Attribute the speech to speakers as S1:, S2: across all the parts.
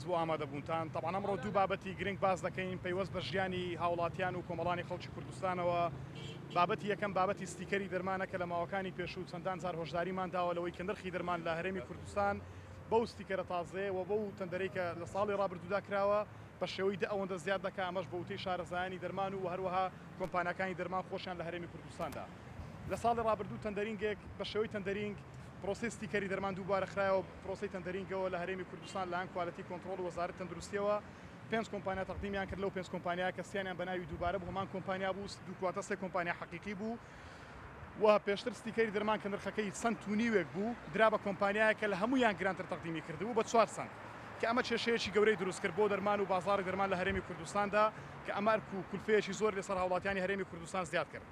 S1: بۆ ئامادەبوونتان. تەبعەن ئەمڕۆ دوو بابەتی گرنگ باس دەکەین پەیوەست بە ژیانی هاوڵاتیان و کۆمەڵانی خەڵکی کوردستانەوە. بابەتی یەکەم بابەتی ستیکەری دەرمانە کە لە ماوەکانی پێشوو چەندان جار هۆشداریمان داوە لەوەی کە نرخی دەرمان لە هەرێمی کوردستان بەو ستیکەرە تازەیە و بەو تەندەرەی کە لە ساڵی ڕابردوودا کراوە بە شێوەی دە ئەوەندە زیاد دەکا، ئەمەش بە وتەی شارەزایانی دەرمان و هەروەها کۆمپانیاکانی دەرمان خۆشیان لە هەرێمی کوردستاندا. لە ساڵی ڕابردوو تەندەرینگێک بە شێوەی tendering پرۆسەی ستیکەری دەرمان دووبارە خرایەوە پرۆسەی tendering ەوە لە هەرێمی کوردستان لایەن quality control و وەزارەتی تەندروستیەوە پێنج کۆمپانیا تەقدیمیان کرد لەو پێنج کۆمپانیا کە سیانیان بە ناوی دووبارە بوو هەمان کۆمپانیا بوو دوو کواتە سێ کۆمپانیا حەقیقی بوو و پێشتر ستیکەری دەرمان کە نرخەکەی سەنت و نیوێک بوو درا بە کۆمپانیایەک کە لە هەموویان گرانتر تەقدیمی کردبوو بە چوار سەنت کە ئەمە کێشەیەکی گەورەی دروست کرد بۆ دەرمان و بازاڕی دەرمان لە هەرێمی کوردستاندا کە ئەمە ئەرک و کولفەیەکی زۆری لەسەر هاوڵاتیانی هەرێمی کوردستان زیاد کرد.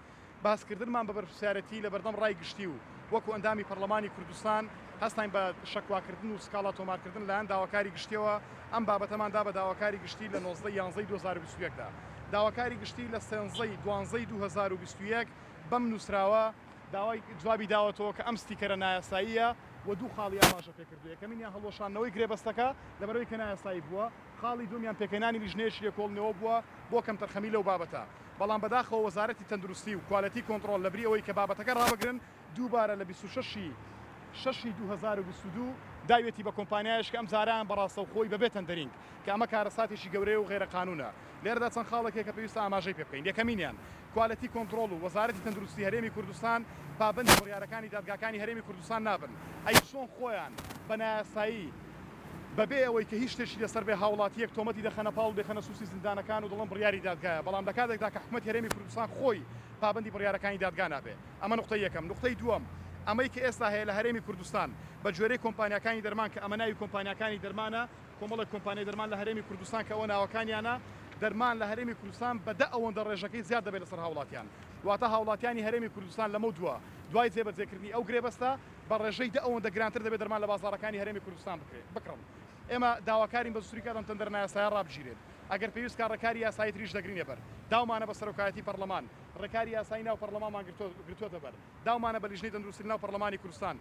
S1: باسکردنمان بە بەرپرسیارێتی لەبەردەم ڕای گشتی و وەکو ئەندامی پەڕلەمانی کوردستان هەستاین بە شەکواکردن و سکاڵا تۆمارکردن لایەن داواکاری گشتیەوە، ئەم بابەتەمان دا بە داواکاری گشتی لە 19 ی یانزەی 2021 دا. داواکاری گشتی لە سێنزە ی دوانزەی 2021 بەم نوسراوە داوای جوابی داوەتەوە کە ئەم ستیکەرە نایاساییە و دوو خاڵی ئاماژە پێکردووە، یەکەمینیان هەڵوەشاندنەوەی گرێبەستەکە لەبەرئەوەی کە نایاسایی بووە، خاڵی دووەمیان پێکهێنانی لیژنەیەکی لێکۆڵینەوە بووە بۆ کەمتەرخەمی لەو بابەتە. بەڵام بەداخەوە وەزارەتی تەندروستی و quality control لەبری ئەوەی کە بابەتەکە ڕابگرن دووبارە لە 26 ی شەشی 2022 داویەتی بە کۆمپانیایش کە ئەمجارەیان بە ڕاستەوخۆی بەبێ tendering کە ئەمە کارەساتێکی گەورەیە و غەیرە قانونە. لێرەدا چەند خاڵێک هەیە کە پێویستە ئاماژەی پێ بکەین یەکەمینیان quality control و وەزارەتی تەندروستی هەرێمی کوردستان پابەندی بڕیارەکانی دادگاکانی هەرێمی کوردستان نابن ئەی چۆن خۆیان بە نایاسایی بەبێ ئەوەی کە هیچ شتێکی لەسەر بێ هاوڵاتییەک تۆمەتی دەخەنە پاڵ و دەیخەنە سوسی زیندانەکان و دەڵێن بڕیاری دادگایە، بەڵام لە کاتێکدا کە حکومەتی هەرێمی کوردستان خۆی پابەندی بڕیارەکانی دادگا نابێ. ئەمە نوقتەی یەکەم. نوقتەی دووەم، ئەمەی کە ئێستا هەیە لە هەرێمی کوردستان بە گوێرەی کۆمپانیاکانی دەرمان کە ئەمە ناوی کۆمپانیاکانی دەرمانە، کۆمەڵێک کۆمپانیای دەرمان لە هەرێمی کوردستان کە ئەوە ناوەکانیانە، دەرمان لە هەرێمی کوردستان بە دە ئەوەندە ڕێژەکەی زیاد دەبێت لەسەر هاوڵاتیان. واتە هاوڵاتیانی هەرێمی کوردستان لەمەودوا دوای جێبەجێکردنی ئەو گرێبەستە، بە ڕێژەی دە ئەوەندە گرانتر دەبێت دەرمان لە بازاڕەکانی هەرێمی کوردستان بکرێت بکڕن. ئێمە داواکارین بە زووترین کات ئەم تەندەرە نایاسایە ڕابگیرێت. ئەگەر پێویست کا ڕێکاری یاسایی تریش دەگرینە بەر. داومانە بە سەرۆکایەتی پەڕلەمان. ڕێکاری یاسایی ناو پەڕلەمانمان گرتووەتە بەر. داومانە بە لیژنەی تەندروستی لەناو پەڕلەمانی کوردستان.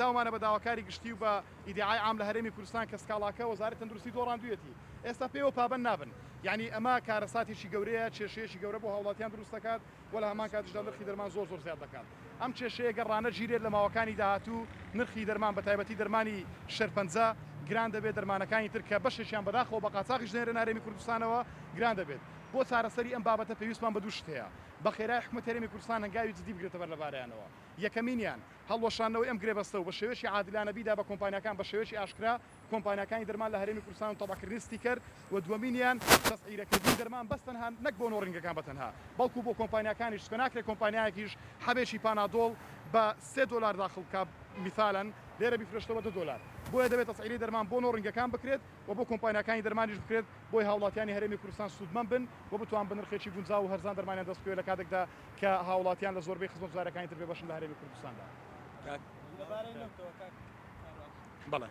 S1: داومانە بە داواکاری گشتی و بە ئیدیعای عام لە هەرێمی کوردستان کە سکاڵاکە وەزارەتی تەندروستی دۆڕاندوویەتی. ئێستا پێوە پابەند نابن. یانی ئەمە کارەساتێکی گەورەیە، کێشەیەکی گەورە بۆ هاوڵاتیان دروست دەکات. و لە هەمان کاتیشدا نرخی دەرمان زۆر زۆر زیاد دەکات. ئەم کێشەیە گەر ڕانەگیرێت لە ماوەکانی داهاتوو نرخی دەرمان بە تایبەتی دەرمانی شێرپەنجە گران دەبێت، دەرمانەکانی تر کە بەشێکیان بەداخەوە بە قاچاخیش دەنێرێنە هەرێمی کوردستانەوە گران دەبێت. بۆ چارەسەری ئەم بابەتە پێویستمان بە دوو شت هەیە بە خێرای حکومەتی هەرێمی کوردستان هەنگاوی جدی بگرێتە بەر لەبارەیانەوە. یەکەمینیان، هەڵوەشاندنەوەی ئەم گرێبەستە و بە شێوەیەکی عادلانە بیدا بە کۆمپانیاکان بە شێوەیەکی ئاشکرا کۆمپانیاکانی دەرمان لە هەرێمی کوردستان و تەبعکردنی ستیکەر و دووەمینیان تەسعیرەکردنی دەرمان بەس تەنها نەک بۆ نۆڕینگەکان بە تەنها بەڵکو بۆ کۆمپانیاکانیش چونکە ناکرێت کۆمپانیایەکیش حەبێکی پانادۆڵ بە سێ دۆلار داخڵ بکا میسالەن لێرە بیفرۆشتەوە دە دۆلار بۆیە دەبێت تەسعیرەی دەرمان بۆ نۆڕینگەکان بکرێت و بۆ کۆمپانیاکانی دەرمانیش بکرێت بۆی هاوڵاتیانی هەرێمی کوردستان سوودمەند بن و بتوان بە نرخێکی گونجاو و هەرزان دەرمانیان دەست بکەوێت لە کاتێکدا کە هاوڵاتیان لە زۆربەی خزمەتگوزاریەکانی تر بێبەشن لە هەرێمی کوردستاندا.
S2: لەبارەی نەوتەوە کاک کاروان.
S1: بەڵێ.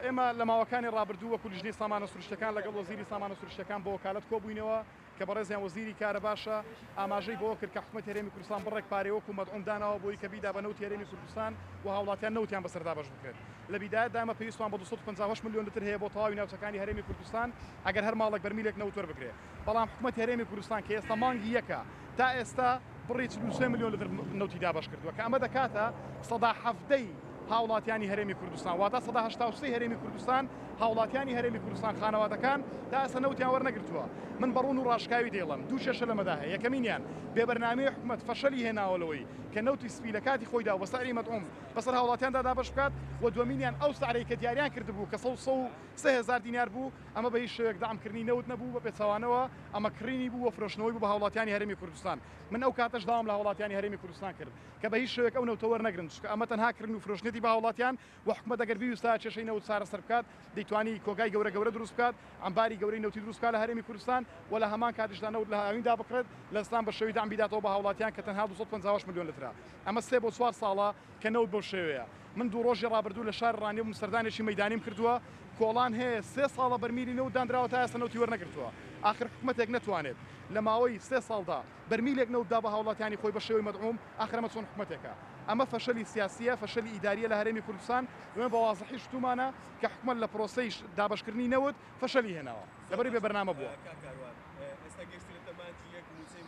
S1: ئێمە لە ماوەکانی ڕابردوو وەکو لیژنەی سامانە سروشتیەکان لەگەڵ وەزیری سامانە سروشتیەکان بە وەکالەت کۆبووینەوە کە بەڕێزیان وەزیری کارەباشە ئاماژەی بەوە کرد کە حکومەتی هەرێمی کوردستان بڕێک پارەی وەکو مەدعوم داناوە بۆی کە بیدا بە نەوتی هەرێمی کوردستان و هاوڵاتیان نەوتیان بەسەر دابەش بکرێت لە بیدایەتدا ئێمە پێویستمان بە 258 ملیۆن لتر هەیە بۆ تەواوی ناوچەکانی هەرێمی کوردستان ئەگەر هەر ماڵێک بەرمیلێک نەوت وەربگرێ بەڵام حکومەتی هەرێمی کوردستان کە ئێستا مانگی یەکە تا ئێستا بڕی 43 ملیۆن لتر نەوتی دابەش کردووە کە ئەمە دەکاتە 17% هاوڵاتیانی هەرێمی کوردستان واتە 83% هەرێمی کوردستان هاوڵاتیانی هەرێمی کوردستان خانەوادەکان تا ئێستا نەوتیان وەرنەگرتووە من بە ڕوون و ڕاشکاوی دەیڵێم دوو کێشە لەمەدا هەیە یەکەمینیان بێبەرنامەی حکومەت فەشەلی هێناوە لەوەی کە نەوتی سپی لە کاتی خۆیدا و بە سعری مەدعوم بەسەر هاوڵاتیاندا دابەش بکات و دووەمینیان ئەو سعرەی کە دیاریان کردبوو کە 103 هەزار دینار بوو ئەمە بە هیچ شێوەیەک دەعم کردنی نەوت نەبوو، بە پێچەوانەوە ئەمە کڕینی بوو و فرۆشتنەوەی بوو بە هاوڵاتیانی هەرێمی کوردستان. من ئەو کاتەش داوام لە هاوڵاتیانی هەرێمی کوردستان کرد کە بە هیچ شێوەیەک ئەو نەوتە وەرنەگرن، چونکە ئەمە تەنها کڕین و فرۆشتنێتی بە هاوڵاتیان و حکومەت ئەگەر بیویستایە کێشەی نەوت چارەسەر بکات دەیتوانی کۆگای گەورە گەورە دروست بکات، عەمباری گەورەی نەوتی دروست بکات لە هەرێمی کوردستان و لە هەمان کاتیشدا نەوت لە هاویندا بکڕێت لە زستان بە شێوەی دەعم بیداتەوە بە هاوڵاتیان کە تەنها 258 ملیۆن لترە. ئەمە سێ بۆ چوار ساڵە کە نەوت بەو شێوەیە. من دوو ڕۆژی ڕابردوو لە شاری ڕانیە بووم سەردانێکی مەیدانیم کردووە، کۆڵان هەیە سێ ساڵە بەرمیلی نەوت دانراوە تا ئێستا نەوتی وەرنەگرتووە، ئاخر حکومەتێک نەتوانێت لە ماوەی سێ ساڵدا بەرمیلێک نەوت بدا بە هاوڵاتیانی خۆی بە شێوەی مەدعوم، ئاخر ئەمە چۆن حکومەتێکە؟ ئەمە فەشەلی سیاسییە، فەشەلی ئیدارییە لە هەرێمی کوردستان، ئێمە بە وازحیش وتوومانە کە حکومەت لە پرۆسەی دابەشکردنی نەوت فەشەلی هێناوە، لەبەرئەوەی بێ بەرنامە بووە.
S2: کاک کاروان، ئێستا گەیشتوونەتە مانگی یەک، مووچەی.